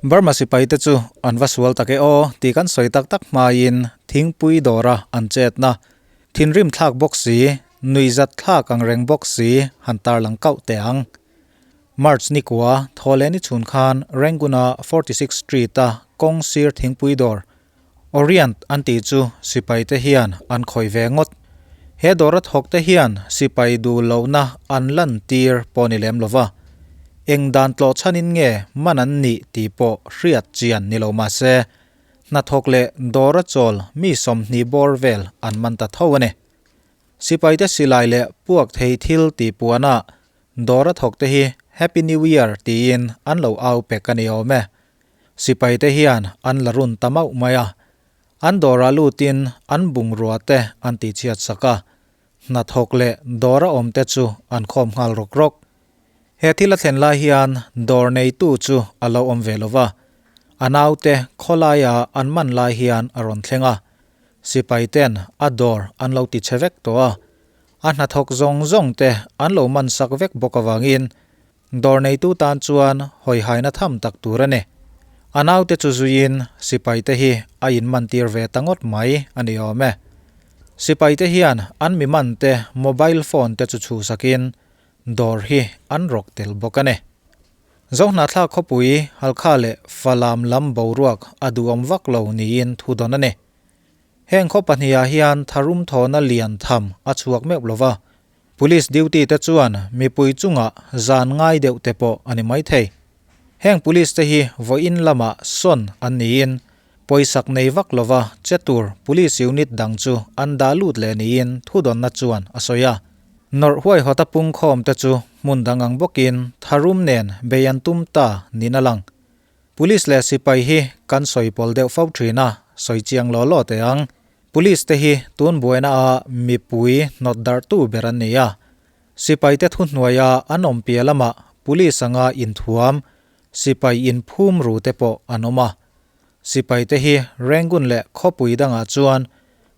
Burma sipaite chu an va sual tak e aw tih kan sawi tak tak hmain thingpui dawra an chetna thinrim thlak bawk si, nuihzat thlak ang reng bawk si han tarlang kauh teh ang. March ni kua Thawhleh ni chhun khan Rangoon-a 46 Street-a kawng sir thingpui dawr Orient an tih chu sipaite hian an khawih ve ngawt. He dawra thawkte hian sipai duh lohna an lantir pawh ni lem lova, eng dan tlawh chhanin nge man an nih tih pawh hriat chian ni lo mah se, hnathawk leh dawra chawl mi 20 bawr vel an man ta tho a ni. Sipaite silai leh puak thei thil tih puanah dawra thawkte hi Happy New Year tiin an lo au pek a ni awm e. Sipaite hian an la run ta mauh mai a, an dawrah lutin an bungrua te an tihchhiat sak a, hnathawk leh dawra awmte chu an khawm nghal rawk rawk. He thil a thlen lai hian dawr neitu chu a lo awm ve lo va, a naute khawlaia an man lai hian a rawn thleng a, sipaiten a dawr an lo tichhe vek tawh a, a hnathawk zawng zawng te an lo man sak vek bawk avangin Dawr neitu tan chuan hawihaina tham tak tur a ni. A naute chu zuiin sipaite hi a inmantir ve ta ngawt mai a ni awm e. Sipaite hian an mi mante mobile phone te chu chhuhsakin dawr hi an rawk tel bawk a ni. Zohnahthlak khawpui Halkha leh Falam lam boruak a duhawm vak lo niin thu dawn a ni. Heng khaw pahnihah hian tharum thawhna lian tham a chhuak meuh lova, Police duty te chuan mipui chungah zan ngai deuh te pawh a ni maithei. Heng police te hi vawiin lamah sawn an niin pawisak nei vak lova che tur police unit dang chu an dah lut leh niin thudawnna chuan a sawi a. Nawrh huaihawta pungkhawm te chu hmun dang ang bawkin tharum nen bei an tum ta niin a lang. Police leh sipai hi kan sawi pawl deuh fo thin a, sawi chiang law law teh ang. Police te hi tun buaina a mipui hnawt darh tu ber an ni a. Sipai te thuhnuaia an awm piah lamah police anga inthuam, sipai inphum ru te pawh an awm a. Sipai te hi Rangoon leh khawpui dangah chuan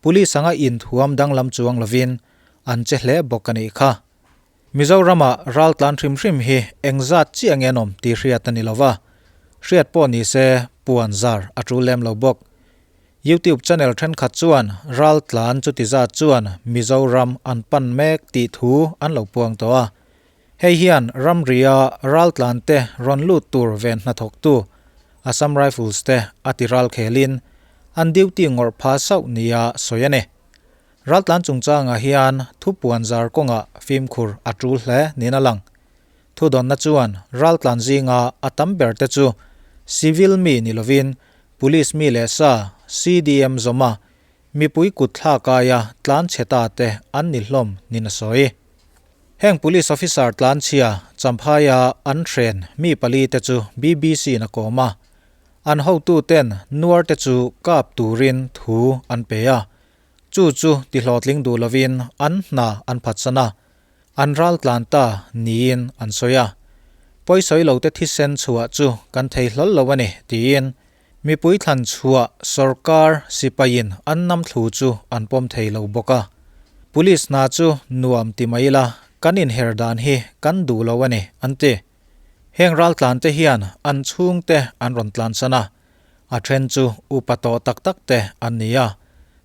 police anga inthuam danglam chuang lovin an che hle bawk a nih kha. Mizoramah raltlan hrim hrim hi engzat chiah nge an awm tih hriat a ni lova, hriat pawh ni se puan zar a tul lem lo bawk. YouTube channel thenkhat chuan raltlan chuti zat chuan Mizoram an pan mek tih thu an lo puang tawh a. Hei hian ramria raltlan te rawn lut tur ven hnathawktu Assam Rifles te a ti ral khelin an duty ngawrh pha sauh nia sawi a ni. Raltlan chungchangah hian thupuan zar kawngah fimkhur a tul hle niin a lang. Thudawnna chuan raltlan zinga a tam ber te chu civil mi ni lovin police mi leh sa, CDM zawma mipui kut thlak aia tlan chhe ta te an ni hlawm niin a sawi. Heng police officer tlanchhia Champhaia an hren mi pali te chu BBC in a kawm a, an hotuten nuar te chu kap turin thu an pe a, Chu chu tihlawhtling duh lovin an hna an phatsan a, an ral tlan ta niin an sawi a. Pawisawi lote thisen chhuah chu kan thei hlawl lo a ni, tiin mipui thlan chhuah sawrkar sipaiin an nam thlu chu an pawm thei lo bawk a. Police hna chu nuam ti mai ila, kan inher dan hi kan duh lo a ni, an ti. Heng ral tlante hian an chhungte an rawn tlansan a, A then chu upa tawh tak tak te an ni a,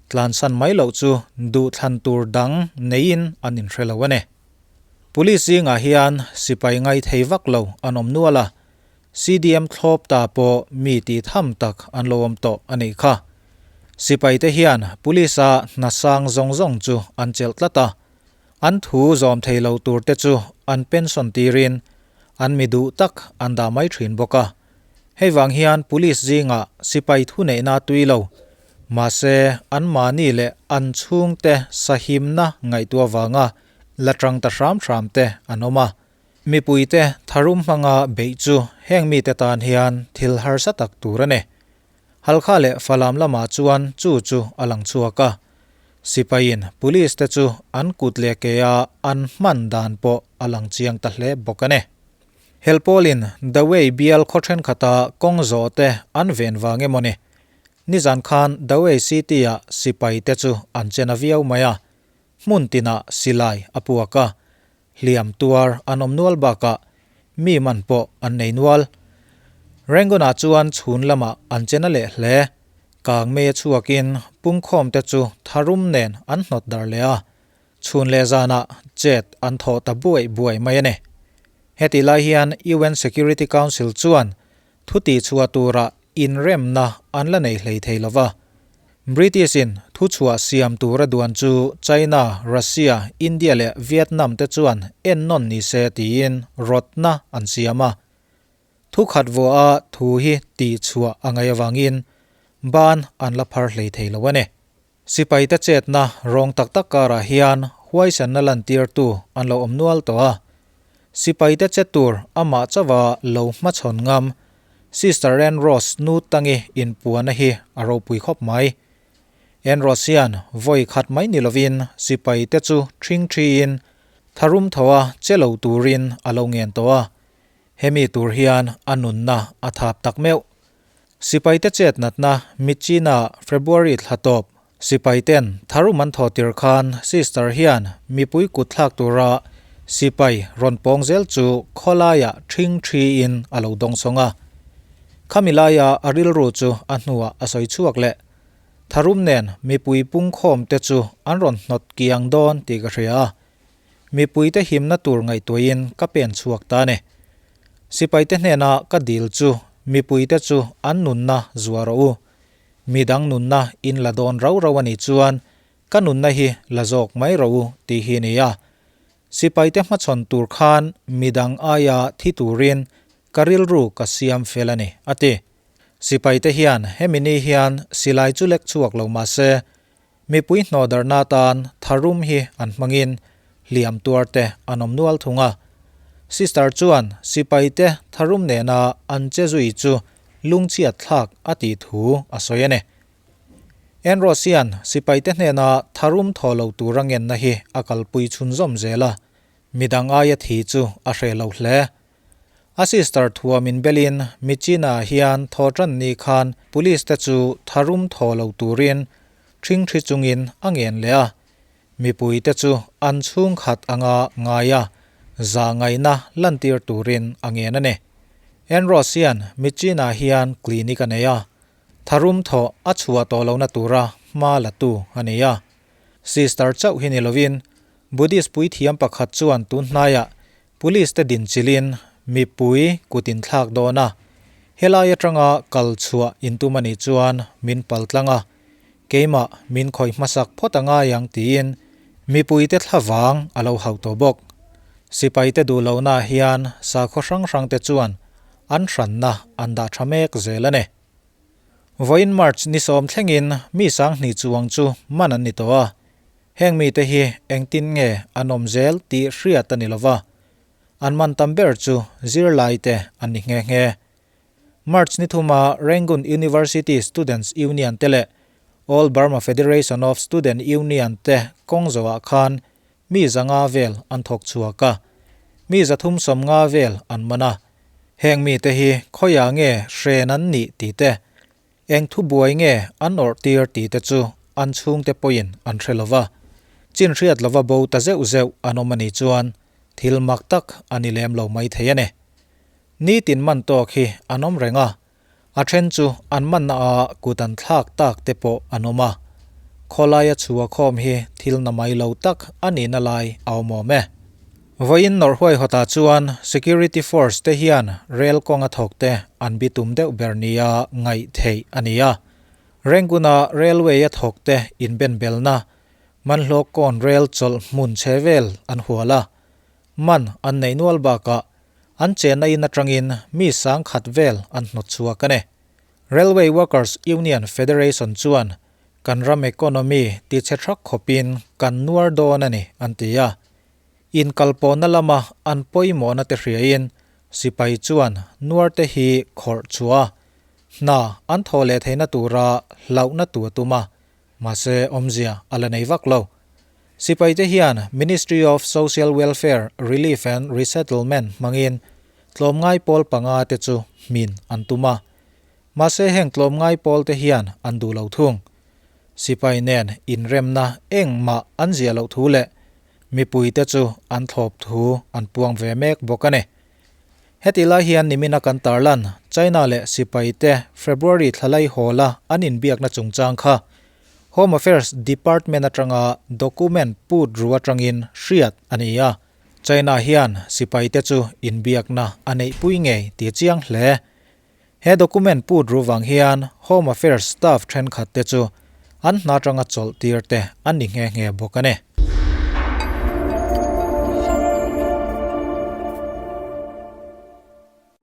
tlansan mai loh chu duhthlan tur dang neiin an inhre lo a ni. Police zingah hian sipai ngai thei vak lo an awm nual a, CDM thlawp ta pawh mi tih tham tak an lo awm tawh a nih kha. Sipai te hian police a hna sang zawng zawng chu an chelh tlat a, an thu zawm thei lo tur te chu an pension tirin an mi duh tak an dah mai thin bawk a. Hei vang hian police zingah sipai thuneihna tui lo, mahse anmahni leh an chhungte sahimna ngaihtuah vanga la tang ta hram hram te an awm a. Mipuite tharum hmanga beih chu heng mite tan hian thil harsa tak tur a ni. Halkha leh Falam lamah chuan chu chu a lang chhuak a. Sipaiin police te chu an kut leh ke-a an hman dan pawh a lang chiang ta hle bawk a ni. Helpawlin Dawei bial khaw thenkhatah kawng zawh te an ven vang emaw ni? Nizan khan Dawei City-ah sipai te chu an chen a viau mai a, hmun tinah silai a puak a, hliam tuar an awm nual bakah mi man pawh an nei nual. Rangoon-ah chuan chhun lamah an che na leh hle. Kangmei a chhuakin pungkhawmte chu tharum nen an hnawt darh leh a, chhun leh zanah chet an thawh ta buai buai mai a ni. Hetih lai hian UN Security Council chuan thu tihchhuah tura inremna an la nei hlei thei lo va. British-in thuchhuah siam tura duan chu China, Russia, India leh Vietnam te chuan ennawn ni se tiin rawtna an siam a. Thu khat vuaha thu hi tihchhuah a ngaih avangin ban an la phar hlei thei lo a ni. Sipaite chetna rawng tak tak karah hian huaisanna lantirtu an lo awm nual tawh a. Sipaite che tur amah chauha lo hmachhawn ngam Sister Ann Rose nu tangi inpuana hi a ropui khawp mai. Ann Rose hian vawi khat mai ni lovin sipaite chu ṭhing ṭhiin tharum tho a che lo turin a lo ngen tawh a. Hemi tur hian a nunna a thap tak meuh. Sipaite chet natna Myitkyina February thla tawp sipaiten tharum an thawh tir khan Sister hian mipui kut thlak tura sipai rawn pawng zel chu khawlaiah ṭhing ṭhiin a lo dawng sawng a. Khami laia a rilru chu a hnuah a sawi chhuak leh. Tharum nen mipui pungkhawm te chu an rawn hnawt kiang dawn tih ka hria a. Mipuite himna tur ngaihtuahin ka pen chhuak ta a ni. Sipaite hnena ka dil chu mipuite chu an nunna zuah rawh u. Midang nunna in la dawn rau rau a nih chuan ka nunna hi la zawk mai rawh u tih hi a ni a. Sipaite hmachhawn tur khan midang aia thi turin ka rilru ka siam fel a ni, a ti. Sipaite hian hemi ni hian silai chu lek chhuak lo mah se Mipui hnawhdarhna atan tharum hi an hmangin hliam tuar te an awm nual thung a. Sister chuan sipai te tharum nena an che zui chu lungchhiat thlak a tih thu a sawi a ni. Enros hian sipai te hnena tharum thaw lo tura ngenna hi a kalpui chhunzawm zel a, midang aia thi chu a hreh lo hle. A sister thuam in belin Myitkyina hian thaw tan ni khan police te chu tharum thaw lo turin ṭhing ṭhi chungin a ngen leh a, mipui te chu an chhungkhat anga ngai a, za ngaihna lantir turin a ngen a ni. Enros hian Myitkyina hian clinic a nei a, tharum thaw a chhuah tawh lohna tura hma la tu a ni a. Sister chauh hi ni lovin Buddhist puithiam pakhat chuan tun hnaiah Police te din chilhin mipui kut in thlak dawn a, helai atanga kal chhuah in tum a nih chuan min pal tlang a, keimah min khawih hmasak phawt a ngai ang tiin mipui te thla vang a lo hauh tawh bawk. Sipai te duh lohnaah hian sakhaw hrang hrang te chuan an hranna an dah tha mek zel a ni. Vawiin March ni sawm thlengin mi 2000 chuang chu man an ni tawh a, Heng mite hi engtin nge an awm zel tih hriat a ni lo va, an man tam ber chu zirlaite an ni nghe nghe. March ni thuma Rangoon University Students Union te leh All Burma Federation of Student Union te kawng zawhah khan mi 500 vel an thawk chhuak a, mi 350 vel an man a. Heng mite hi khawiah nge hren an nih tih te, Eng thu buai nge an awrh tir tih te chu an chhungte pawhin an hre lo va, chin hriat lova bo ta zeuh zeuh an awm a nih chuan thil mak tak a ni lem lo mai thei a ni. Nitin man tawk hi an awm reng a, a then chu an manna ah kut an thlak tak te pawh an awm a. Khawlaia chhua khawm hi thil na mai lo tak a nihna lai a awm awm e. Vawiin nawrh huaihawtah chuan Security Force te hian rel kawnga thawkte an bitum deuh ber nia ngaih theih a ni a. Rangoon-a railway-a thawkte inbenbelna Manhlawk kawn rel chawlh hmun chhe vel an hual a. Man an neih nual bakah an chenna in atangin mi 1000 vel an hnawt chhuak a ni. Railway Workers Union Federation chuan kan ram economy tichhe thak khawpin kan nuar dawn a ni an ti a. Inkalpawhna lama an pawimawhna te hriain sipai chuan nuarte hi khawrh chhuah a, hna an thawh leh theihna tura hlauhna tu a tum a, mahse awmzia a la nei vak lo. Sipaite hian Ministry of Social Welfare, Relief and Resettlement hmangin tlawmngai pawl panga te chu hmin an tum a, mahse heng tlawmngai pawl te hian an duh lo thung. Sipai nen inremna engmah an ziah loh thu leh Mipuite chu an thlawp thu an puang ve mek bawk a ni. Heti lai hian nimina kan tarlan China leh sipaite February thla laihawla an inbiakna chungchang kha Home Affairs Department atanga document put ru atangin hriat a ni a. China hian sipaite chu inbiakna a neihpui ngei tih chiang hle. He document put ru vang hian Home Affairs staff thenkhatte chu an hna atanga chawlh tir te an ni nghe nghe bawk a ni.